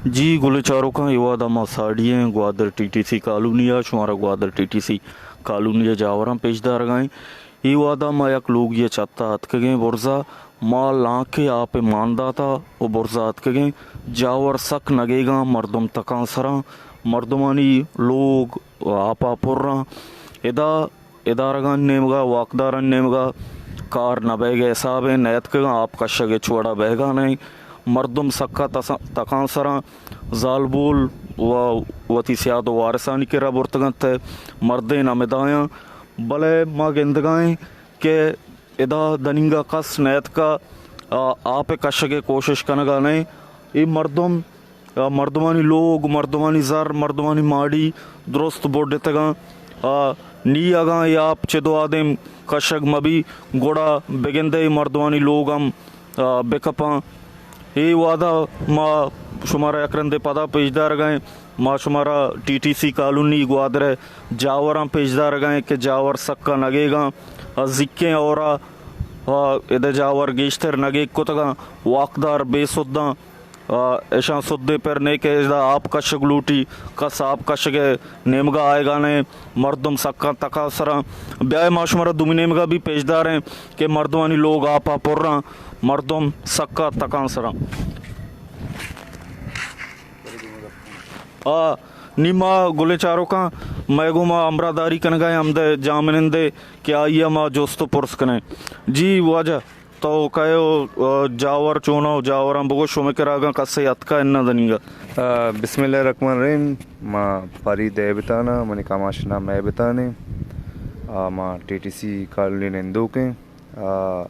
جی گلیں چاروکاں، اے وہدا ما ساڑی ایں Gwadar T T C colony ءَ، شمارا Gwadar T T C colony ءِ جاوراں پیش دارگا ایں۔ اے وہدا ما یک لوگی ءِ چھتا اتکگیں برزا، ما لانکے آپ مان داتا و برزا اتکگیں۔ جاور سک نگیگاں، مردم تکاں سراں، مردمانی لوگ آپا پراں۔ ادا ادارگانی نیمگا، واکدارانی نیمگا کار نہ بئیگ ءِ حساب ءَ نیتکگاں، آپ کشگ ہچ وڑا بئیگا نئیں۔ مردم سکا تسا-، تکاں سراں، زالبول و وتی سیاد و وارثانی کرا برتگ انت، مردین ہمدایاں، بلے ما گندگا ایں کہ ادا دننگا کس نیتکا، آ، آپ ءِ کشگ ءِ کوشش کنگا نئیں۔ اے مردم آ، مردمانی لوگ، مردمانی زر، مردمانی ماڑی درست بڈتگاں۔ آ، نی اگاں اے آپ چدو آدیم کشگ مبی، گڑا بگندئے مردمانی لوگ ہم، آ، بکپاں۔ اے وہدا ما شمارا یک رندے پدا پیش دارگا ایں۔ ما شمارا T T C colony Gwadar ءِ جاوراں پیش دارگا ایں کہ جاور سکا نگیگاں۔ آ، زیکیں ہورا، آ، ادے جاور گیشتر نگیگ کتگاں، واکدار بے سداں۔ آ، اشاں سدے پر نے کہ ادا آپ کشگ لوٹی، کس آپ کشگ ءِ نیمگا آئیگا نئے، مردم سکاں تکا سراں۔ بیائے ما شمارا دومی نیمگا بھی پیش داریں کہ مردمانی لوگ آپا پراں، مردم سکا تکاں سراں۔ آ، نی ما گلیں چاروکاں، مئے گوں ما ہمراہداری کنگا ایں ہمدے جاہمنندے کہ آئی ءَ ما جست و پرس کنیں۔ جی واجہ، تو کئے و، آ، جاور چون ءُ جاوراں بگو، شمئے کرا اگاں کسے اتکا اناں دنیگا؟ آ، بسم اللہ الرحمن الرحیم۔ ما فرید ہیبتان آں، منی کماش نام ہیبتان ایں۔ آ، ما ٹی ٹی سی کالونی نندوک ایں۔ آ،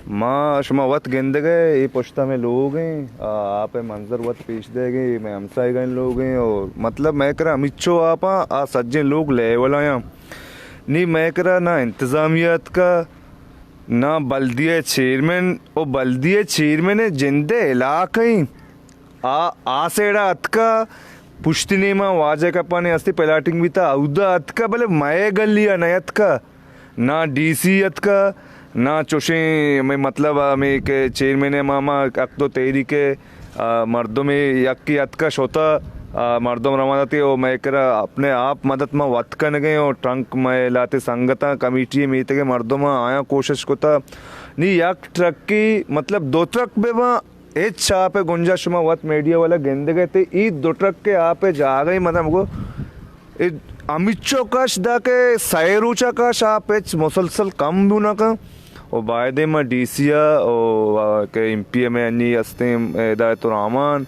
ما شما وت گندگ ءَ اے پشت ہمے لوگ ایں۔ آ، آپ ءِ منظر وت پیش دئیگ ایں، مئے ہمساہگانی لوگ ایں اور مطلب مئے کرا ہمینچو آپ آں، آ سجیں لوگ لیول آیاں۔ نی مئے کرا نہ انتظامیہ اتکا، نہ بلدیہ چیئرمین، او بلدیہ چیئرمین ءِ جند ءِ علاقہ ایں۔ آ، آ سیڈا اتکا، پشتی نیما واجہ کپانے ہستی پلاٹنگ بیتا، اودا اتکا، بلے مئے گلی ءَ نہ اتکا۔ نہ ڈی سی اتکا، نہ چوشیں ہمے مطلب ہمے کہ چیئرمین ءِ ماما حق دو تحریک ءِ، آ، مردمے یکے اتکا شتا، آ، مردم روان داتے او مئے کرا اپنے آپ مدد ما وت کنگیں او ٹرنک مئے لاتے سنگتاں کمیٹی ءِ میتگ ءِ مردماں آیاں کوشش کتا۔ نی یک ٹرکی مطلب دو ٹرک بہ باں، ہچ آپ ءِ گنجائش، شما وت میڈیا والا گندگ ءَ تے ای دو ٹرک ءِ آپ ءِ جاگہ ءَ مدام گو اے ہمینچو کش دا کہ سئے روچا کش آپ ہچ مسلسل کم بو نہ کن۔ او بایدیں ما ڈی سی ءَ او، آ، کہ ایم پی اے مئے انی ہستیں ہدایت الرحمان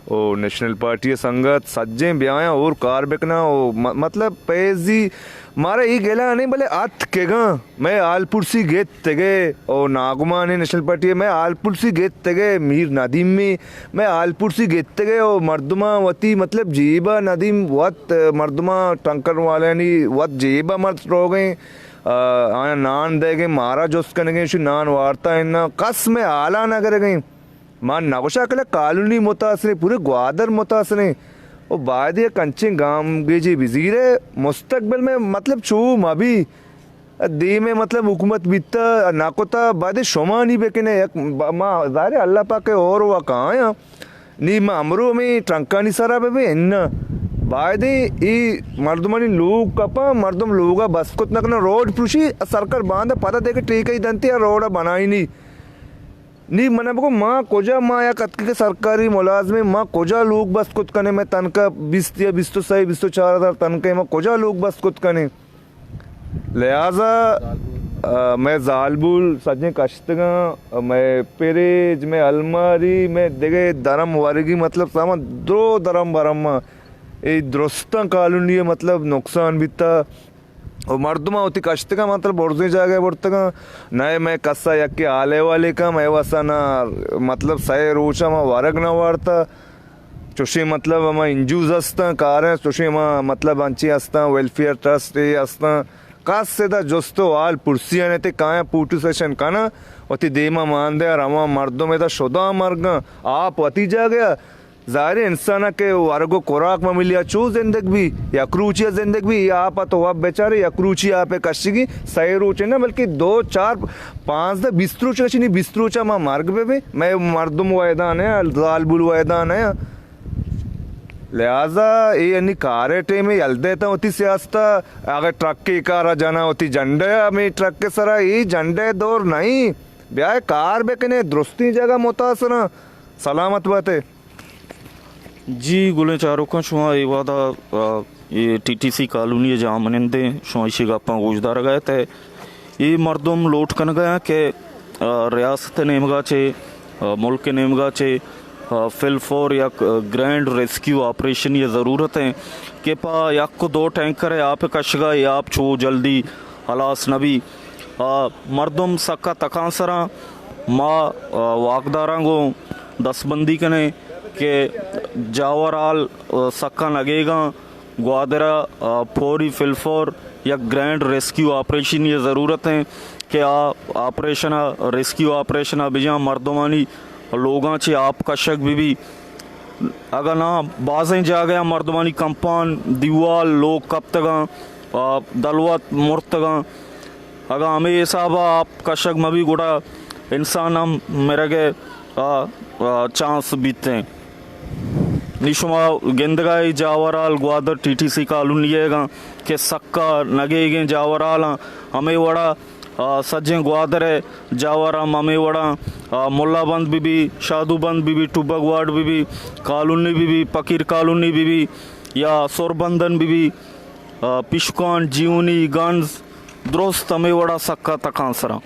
او نیشنل پارٹی ءِ سنگت سجیں بیایاں اور کار بکناں او م-، مطلب پیزی مارا ای گلہ نہیں بلے اتکگاں۔ مئے حال پرسی گیتگ ءَ او ناگمان ءِ نیشنل پارٹی ءَ مئے حال پرسی گیتگ ءَ میر ندیمی، مئے حال پرسی گیتگ ءَ او مردماں وتی مطلب جیب ءَ ندیم وت مردماں ٹنکر والانی وت جیب ءَ مرد روگ ءَ، آ، آیاں نان دئیگ ءَ، مارا جست کنگ ءَ، شو نان وارتا اناں، کس مئے حالا نہ گرگ ءَ۔ ما نگوشاں کہ کالونی متاثر ایں، پورے گوادر متاثر ایں۔ او باید یک انچیں گامگیجے بزیرے مستقبل میں مطلب چو مبی۔ دیم ءَ مطلب حکومت بیتا نہ کتا، باید شما نی بکنے یک ب-، ما ظاہر ہے اللہ پاک ءِ اور وا کایاں۔ نی ما امرو ہمیں ٹرنکانی سرا بہ بے اناں۔ باید اے مردمانی لوگ کپاں، مردم لوگا بس کت نہ کناں، روڈ پروشی، سرکار باندا پدا دے کہ ٹیکہ دنتی روڈا بنائی نی۔ نی من بگو ما کجا، ما یک اتکگیں سرکاری ملازمے، ما کجا لوگ بست کت کنیں؟ مئے تنکا بیست یا بیست و سئے، بیست و چار ہزار تنکا، ما کجا لوگ بست کت کنیں؟ لہذا، آ، مئے زالبول سجیں کشتگاں، مئے پریج، مئے الماری، مئے دگہ درم ورگی، مطلب سامان درو درم برم، اے درستاں کالونی مطلب نقصان بیتا۔ و مردماں وتی کشتگاں مطلب برزیں جاگہ برتگاں، نئے مئے کسا یکے حال احوالے کن، مئے واسا نہ مطلب سئے روچا ما ورگ نہ وارتا۔ چوشیں مطلب ہما این جی اوز ہستاں، کاراں، چوشیں ہما مطلب انچیں ہستاں، ویلفیئر ٹرسٹ اے ہستاں، کس ادا جست و حال پرسیاں تے کایاں فوٹو سیشن کناں، وتی دیما مان دیاں، رواں مردم ادا شداں مرگاں، آپ وتی جاگہ ظاہر ہے انسان کہ ورگ و خوراک مہ ملیا چو زندگ بی، یک روچی زندگ بی، یا آپ تو وب بیچارے یک روچی آپ کشگی، سئے روچ نہ بلکہ دو، چار، پانزدہ، بیست روچ کشی، نی بیست روچا ما مرگ بہ بے، مئے مردم ویدان ہے، زالبول ویدان ہے۔ لہذا اے انی کار ءِ ٹیم ءَ یل دئے تاں وتی سیاست ءَ، اگہ ٹرک ءِ کار ءَ جناں وتی جھنڈے ءَ، ہمے ٹرک ءِ سرا اے جھنڈے ءِ دور نہ ایں۔ بیائے کار بہ کنیں، درستیں جاگہ متاثر آں۔ سلامت بات ئے۔ جی گلیں چاروکاں، شما اے وہد ءَ، آ، A T T C colony ءِ جاہ منندیں، شما ایشی گپاں گوشدارگ ءَ ات۔ اے مردم لوٹ کنگ ءَ آں کہ، آ، ریاست ءِ نیمگ ءَ چہ، آ، ملک ءِ نیمگ ءَ چہ، آ، فی الفور یک، آ، گرینڈ ریسکیو آپریشنی ءِ ضرورت ایں کہ پہ یک ءُ دو ٹینکر ءِ آپ ءِ کشگ ءَ اے آپ چو جلدی ہلاس نہ بی۔ آ، مردم سکا تکانسراں۔ ما، آ، واکداراں گوں دستبندی کنیں کہ جاور حال، آ، سکا نگیگاں۔ گوادر ءَ، آ، فوری فی الفور یک گرینڈ ریسکیو آپریشنی ءِ ضرورت ایں کہ آ آپریشن ءَ، ریسکیو آپریشن ءَ بجاں مردمانی لوگاں چہ آپ کشگ بہ بی۔ اگاں ناں بازیں جاگہ ءَ مردمانی کمپان، دیوال، لوگ کپتگاں، آ، دلوت مرتگاں۔ اگاں ہمے حساب ءَ آپ کشگ مہ بی گڑا انسان ہم مرگ ءِ، آ، آ، چانس بیت ایں۔ نی شما گندگ ءَ اے جاور حال Gwadar T T C colony ءَ گاں کہ سکا نگیگیں جاور حالاں۔ ہمے وڑا، آ، سجیں گوادر ءِ جاور ہم ہمے وڑا، آ، ملا بند بہ بی، شادو بند بہ بی، ٹبگ وارڈ بہ بی، کالونی بہ بی، پکیر کالونی بہ بی یا سربندن بہ بی، آ، پشکان، جیونی، گنز، درست ہمے وڑا سکا تکانسراں۔